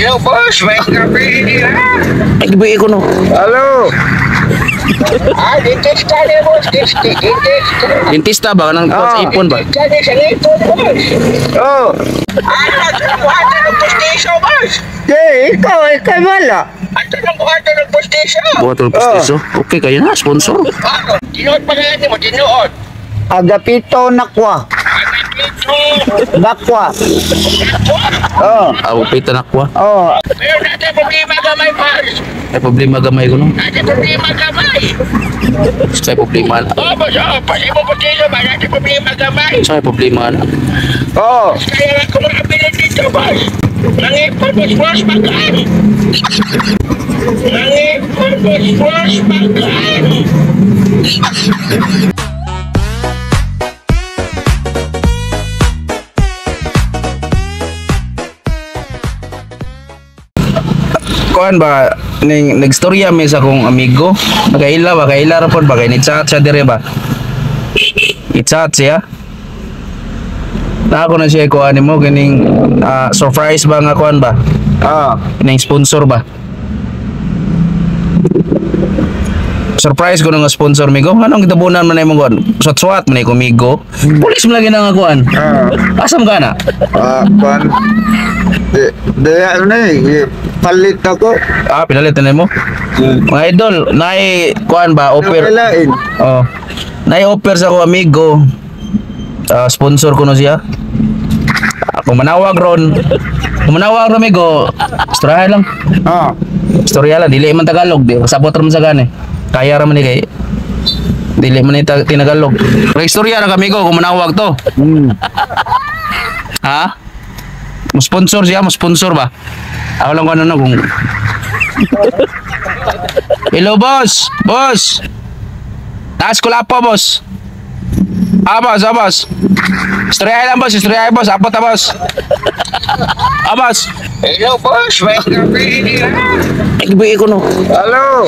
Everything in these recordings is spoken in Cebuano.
Hello, boss. May kape niya. Ay, gibuhi ko no. Hello. Ah, dentista ni boss. Dentista. Dentista. Dentista ba kanang Ah. sa ipon ba? Dentista ni sa ngipon, boss. Oh. Ah, buhatan ng postisyo, boss. Di, ikaw, ikaw wala. Ato ng buhatan ng postisyo. Buhat ng postiso. Okay kayo na sponsor. Ah, tinuod pa nga mo, tinuod. Agapito nakwa. Agapito. Bakwa. Oh. Aw, pita na kwa. Oh. Pero natin problema gamay, boss. Ay problema gamay ko no. Natin problema gamay. Sa problema na. Oh, boss, oh, pasimo postisyo ba? Natin problema gamay. Sa problema na. Oh. Kaya nga kung makabilin dito, boss. Nangipon, boss, boss, magaan. Nangipon, boss, boss, magaan. Kuan ba ning nagstorya mi sa akong amigo. Nakaila ba kaila ra pod ba kay ni chat siya dire ba. I-chat siya. Na ako na siya kuan nimo kining surprise ba nga kuan ba? Ah. Kining sponsor ba? Surprise ko nga sponsor migo. Anong gitabunan man imong kuan? Suwat-suwat man ko migo. Pulis man lagi na nga kuan. Ah. Asam ka na? Ah, pan. Di, di, ano eh, palit ako. Ah, pinalit na mo. Mga idol, naay kuan ba offer? Kailain. Oh. Naay offer sa ko amigo. Ah, sponsor ko no siya. Kung manawag ron, kung manawag ron amigo, istorya lang. Ah. Istorya lang, dili man Tagalog, di kasabot ra man sa gani. Kaya ra man ni kay dili man ni tinagalog. Pero istorya ra kami ko kung manawag to. Ha? Mo sponsor siya, mo sponsor ba? Ako lang kung ano na kung Hello boss, boss. Taas ko lapo boss. Ah boss, ah boss. Istorya lang boss, istorya boss, apot ah boss. Ah boss. Hello, boss. May kape niya. Ay, gibuhi ko no. Hello.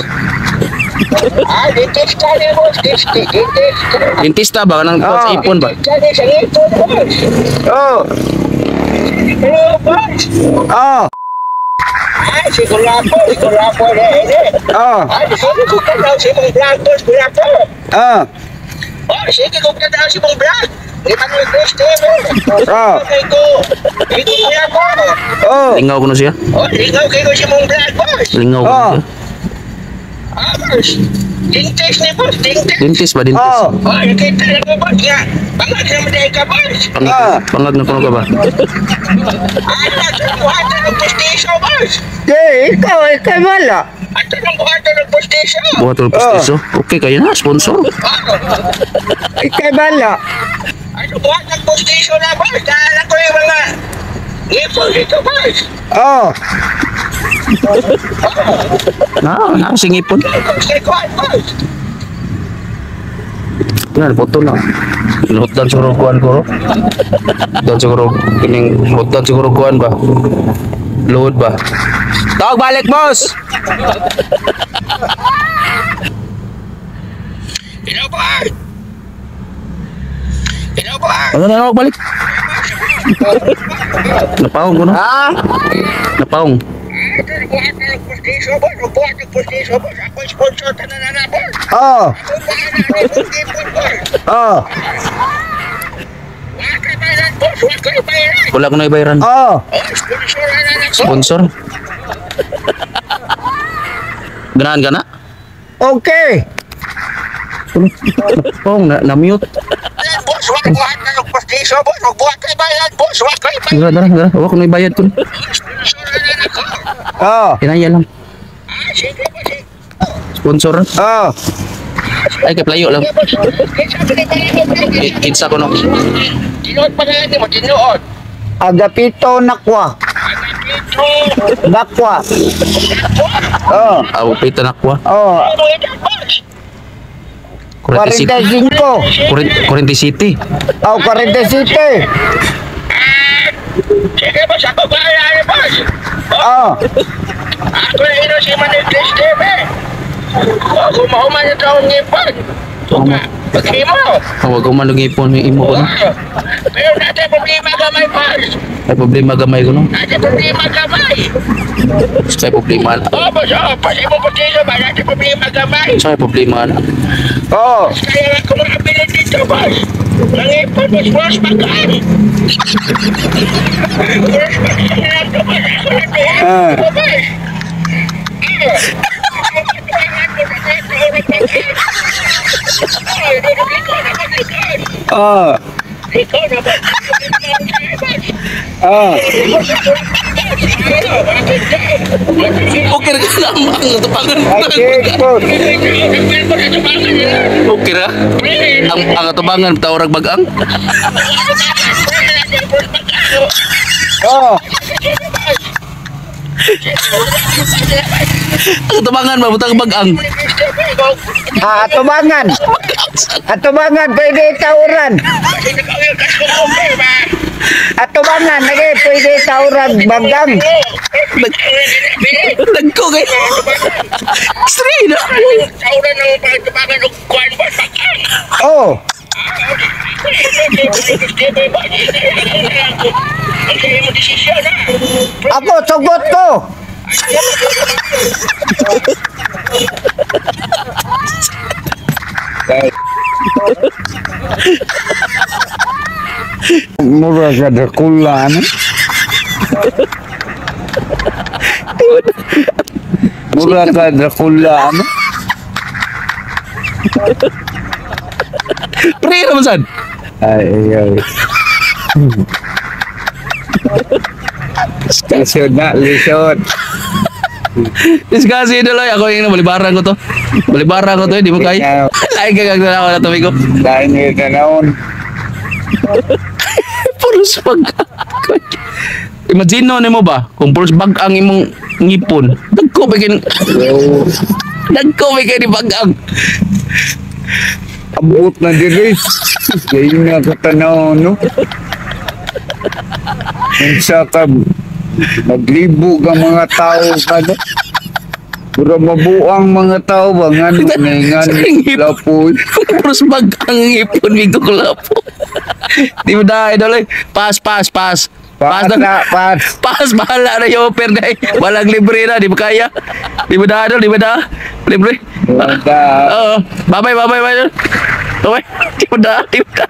Ah, dentista ni boss. Dentista. Dentista. Dentista ba kanang sa ipon ba? Dentista ni sa ngipon, boss. Oh. Hello, boss. Oh. Ah, si Gulapo, si Gulapo na eh. Oh. Ah, sige kung tanaw si mong vlog, boss, Gulapo. Ah. Oh, sige kung tanaw si mong vlog. Di ba nung Chris TV? Ah. Ikaw, ikaw Gulapo. Oh. Lingaw ko no siya. Oh, lingaw kayo si mong vlog, boss. Lingaw ko no Oh. siya. Ah, boss. Dentist ni boss, dentist. Dentist ba dentist? Oh. Oh, nakita lang ko, boss, nga. Pangag naman dahil ka, boss. Pangag, Ah. pangag na kuno ka ba? Ah, nagbuhatan ng postisyo, boss. Di, ikaw, ikaw wala. Ato ng buhatan ng postisyo. Buhat ng postiso. Okay kayo na sponsor. Ah, Ikaw wala. ano buhat ng postisyo na, boss? Dahil ko yung mga ngipon dito, boss. Oh. Na, na singipon. Kay Kuan, boss. Yan, photo na. Hotdan siguro kuan ko. Hotdan siguro kining hotdan siguro kuan ba. Load ba? Tawag balik, boss. Hello, boss. Hello, boss. Ano na tawag balik? Napaong ko no? Ha? Napaong. Ito, buhat ng postisyo, boss. Buhat ng postisyo, boss. Ako yung sponsor, tanan na, boss. Oh. Ako bahala na yung ngipon, boss. Oh. Wala kayo bayaran, boss. Wala kayo bayaran. Wala ko na ibayaran. Oh. Oh, sponsor na na ako. Sponsor. Ganahan ka na? Okay. Napaong na, na-mute. Ayan, boss, wag buhat na ng postisyo, boss. Wag buhat kayo bayaran, boss. Wag kayo bayaran. Dara, dara, dara. Wala ko na ibayad ko. Sponsor na na ako. Oh. Kinaya lang. Ah, sige, boss. Sige, Sponsor. Oh. Ay, kay playo lang. boss. Kinsa ba ni bayaran mo, boss? Kinsa ko no. Tinuod pa nga mo, tinuod. Agapito nakwa. Agapito. Bakwa. Oh. Aw, pita na kwa. Oh. Ano edad, boss? Kurente City. 45. Kurente City. Oh, 47. Sige, boss. Ako bahala na, boss. Oh. Ako na ino si Manuel Chris TV. Oh, kung mahuman na taong ngipon. Paghimo. Huwag ko man ipon yung imo ko no. Oh, pero natin problema gamay, boss. Ay problema gamay ko no. Natin problema gamay. Sa problema na. Oh, boss, oh, pas imo postiso ba? Natin problema gamay. Sa problema na. Oh, Kaya nga kung mga ability dito, boss. Nangipon, boss, boss, magaan. Boss, magaan lang to, boss. Ako na to, ha? Ah. Oh, boss. Ah. Ay, ikaw na, boss, ikaw. oh, Ikaw na, boss. Boss. oh. Okay ra ka ang atubangan. Okay, boss. Okay ra. Ang atubangan tawrag bagang. Oh, Ang atubangan ba butang bagang. ah, atubangan. Atubangan, pwede tauran. Atubangan, lagi pwede tauran, bagang. Nagko kay. Straight na. Oh, ako, sugot ko. Mura ka dakulan. Mura ka dakulan. Pre naman sad. Ay, ay. Lisod na, lisod. Discuss ito lang. Ako yung balibaran ko to. Balibaran ko to. Hindi mo kaya. Ay, gagagdan ako na tumigo. Dahil nga tanawon. Puros bag. Imagine no nimo ba kung puros bag ang imong ngipon. Dagko ba kin dagko ba kay ni bagang. Abot na diri. Dahil nga katanaw, no? Unsa ka, maglibog ang mga tao ka, no? Mura mabuang mga tao ba? Nga, nga, lapoy. Kung puros bag ang ngipon migo ko lapo. Di mo na idol eh. Pass, pass, pass. Pass na, pass. Pass, bahala na yung offer na eh. Walang libre na, di ba kaya? Di ba na, idol? Di ba na? Libre? Wala. Oo. Bye-bye, bye-bye, bye. Bye-bye. Di ba na, di ba na.